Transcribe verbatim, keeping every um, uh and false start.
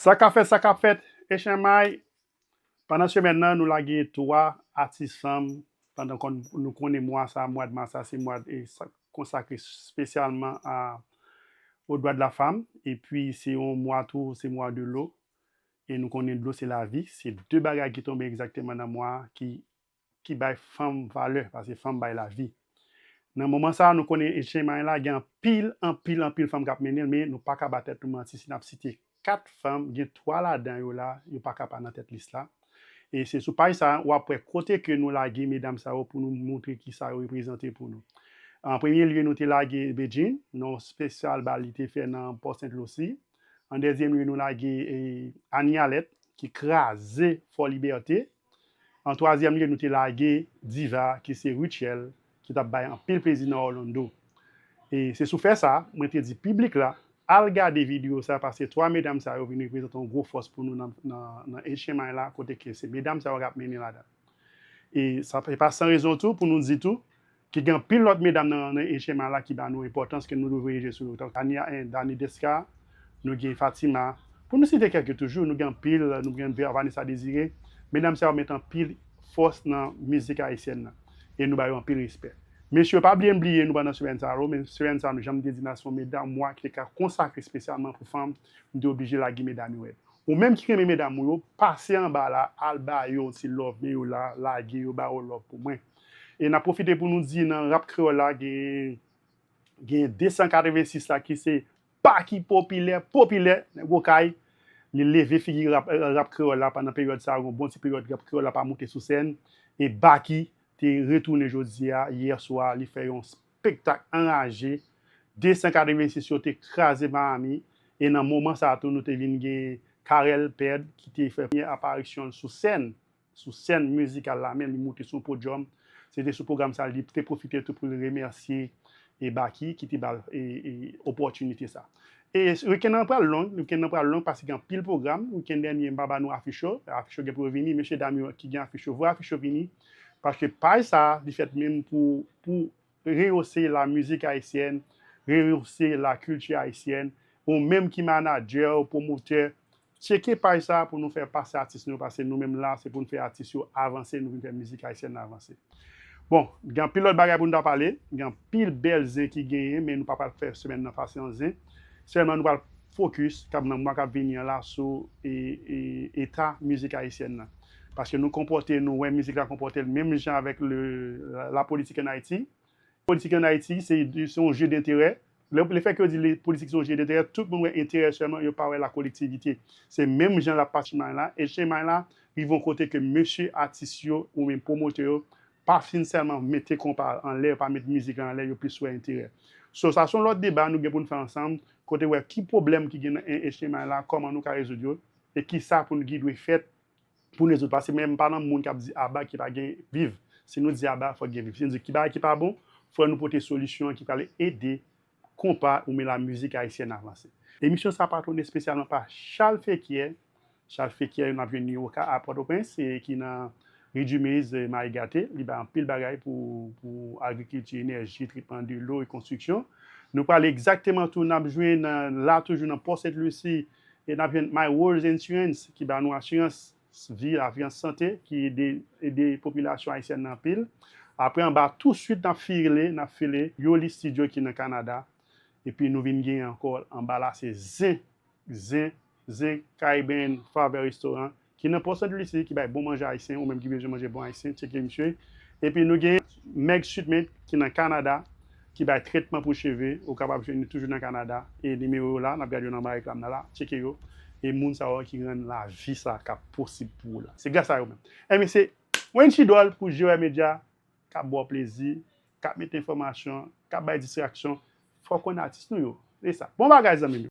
Sa k ap fèt, sa k ap fèt, H M I, pandan semèn nan, nou lage twa atis fanm, pandan kon, nou konnen mwa sa, mwa mas sa, se mwa e, sa, konsakre espesyalman a, aux droits de la femme, epi se yon mwa tou, se mwa de l'eau, e nou konnen dlo se lavi, se de bagay ki tonbe egzakteman nan mwa a, ki, ki bay fanm valè, paske fanm bay lavi. Nan moman sa a, nou konnen H M I la, gen anpil, anpil, anpil fanm k ap mennen l, men nou pa ka ba tèt nou manti si n ap site kat fanm, gen twa ladan yo la, yo pa ka pa nan tèt lis la. E se sou paj sa a, w ap wè kote ke nou lage medam sa yo pou nou montre kisa yo reprezante pou nou. An premye lye, nou te lage Bedjine, nan yon espesyal bal li te fè nan Pò Sent Lisi. An dezyèm lye, nou lage e, Annie Alette, ki kraze Fò Libète. An twazyèm lye, nou te lage Diva, ki se Rutshelle, ki t ap bay anpil plezi nan Orlando. E se sou fè sa, mwen te di piblik la, al gade videyo sa, paske twa medam sa yo vin reprezante yon gwo fòs pou nou nan, nan, nan H M I la, kote ke se medam sa yo k ap mennen ladan. E sa, se pa san rezon tou, pou nou di tou, ke gen anpil lòt medam nan, nan H M I la ki ba nou enpòtans ke nou dwe voye je sou yo. Tankou Dania, eh, Dani Desca, nou gen Fatima. Pou nou site kèk toujou, nou gen anpil, nou gen Vanessa Désiré. Medam sa yo met anpil fòs nan mizik ayisyèn nan. E nou ba yo anpil respè. Mesye, pa bliye n bliye nou pandan semèn sa yo, men semèn sa yo, nou janm te di n a se yon medam mwa ki te ka konsakre espesyalman pou fanm, nou te oblije lage medam yo rèd. Ou menm ki renmen medam ou yo, pase anba la, al ba yo yon ti love, men yo la, lage yo, ba yo love pou mwen. E n ap pwofite pou nou di nan rap kreyòl la, gen, gen de san katrevensis la ki se Baky Popilè, Popilè, nèg Okay, li leve figi rap, rap kreyòl la pandan peryòd sa, yon bon ti peryòd rap kreyòl la pa moute sou sèn, e Baky te retounen jodi a, yè swa, li fè yon espektak anraje, de san katrevensis yo te kraze Miami, e nan moman sa a tou, nou te vin gen Carel Perd, ki te fè premye aparisyon l sou sèn, sou sèn mizikal la menm, li moute sou yon podyòm. Se te sou pwogram sa, li te pwofite tou pou l remèsye e Baky ki te ba l e, e, opòtinite sa. E wikenn nan pral long, wikenn nan pral long paske gen anpil pwogram. Wikenn dènye, m pa ba nou afich yo. Afich yo gen pou yo vini. Mesye dam yo ki gen afich yo, voye afich yo vini. Paske paj sa, li fèt menm pou, pou reyose la mizik ayisyèn, reyose la kilti ayisyèn. Ou menm ki manadjè, ou pwomotè, tcheke paj sa pou nou fè pase atis nou, paske nou menm la, se pou n fè atis yo avanse, nou vin fè mizik ayisyèn nan avanse. Bon, gen anpil lòt bagay pou n ta pale, gen anpil bèl zen ki genyen, men nou pa pral fè semèn nan pase an zen. Sèlman nou pral fokis, k ap nan mwa k ap vini an la, sou e, e, eta mizik ayisyèn nan. Paske nou konpòte, nou wè mizik la konpòte l menm jan avèk le, la, la politik an Ayiti. Politik an Ayiti, se, se yon je denterè. Le, lefèt ke yo di le, politik se yon je denterè, tout moun wè enterè sèlman, yo pa wè la kolektivite. Se menm jan l ap pase H M I la, H M I la, rive yon kote ke mesye atis yo, ou menm pwomotè yo, pa fin sèlman mete konpa anlè, yo pa met mizik la anlè, yo plis wè enterè. So, sa se yon lòt deba nou gen pou n fè ansanm, kote wè ki pwoblèm ki gen nan H M I la, kòman nou ka rezoud yo, e kisa pou n ki dwe fèt pou n rezoud. Paske mwen menm, m pa nan moun k ap di aba ki pa gen viv. Si nou di aba, fòk gen viv. Si nou di ki bagay ki pa bon, fò nou pote solisyon ki pral ede konpa ou men la mizik ayisyèn avanse. Emisyon sa patwone espesyalman pa Charles Fequière. Charles Fequière, n ap jwenn li Oka a Pòtoprens, e ki nan Ri Dumez, e, Mayi Gate. Li bay anpil bagay pou, pou agrikilti, enèji, tretman de lo e konstriksyon. Nou pral egzakteman tou, n ap jwenn, e, la toujou nan Pò Sent Lisi, e n ap jwenn My World Insurance ki ba nou asirans vi, asirans sante ki ede, ede popilasyon ayisyèn nan anpil. Apre anba, touswit n ap file, n ap file Yoli Studio ki nan Kanada. Epi nou vin gen ankò anba la, se Zen, Zen, Zen Caribbean Favor Restaurant, ki nan Port Saint Lucie, ki bay bon manje ayisyen, ou menm ki bezwen manje bon ayisyen, tcheke misye. Epi nou gen Meg Treatment ki nan Kanada, ki bay tretman pou cheve, ou kapab jwenn li toujou nan Kanada. E nimewo yo la, n ap gade yo nan ba reklam nan la, tcheke yo. E moun sa yo ki rann lavi sa ka posib pou ou la. Se gras a yo menm. Ebyen, se Wenchi Dòl pou G O M Media, k ap ba w plezi, k ap mete enfòmasyon, k ap bay distraksyon. Fò w konn atis nou yo. Se sa. Bon bagay, zanmi m yo.